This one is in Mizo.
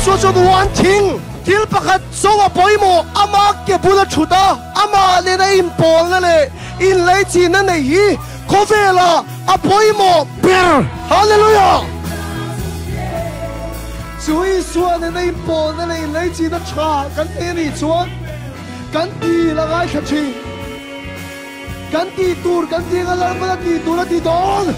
Isua chuan one thing, thil pakhat chauh a pawimawh, ama ke bula thut a, amah nena inpawlna leh inleichhinna neih hi khawvelah a pawimawh ber. Hallelujah! Chu Isua nena inpawlna leh inleichhinna tha kan nei a nih chuan kan dil a ngaithla thin. Kan tih tur kan tih anga Lalpan a tih tur a ti dawn.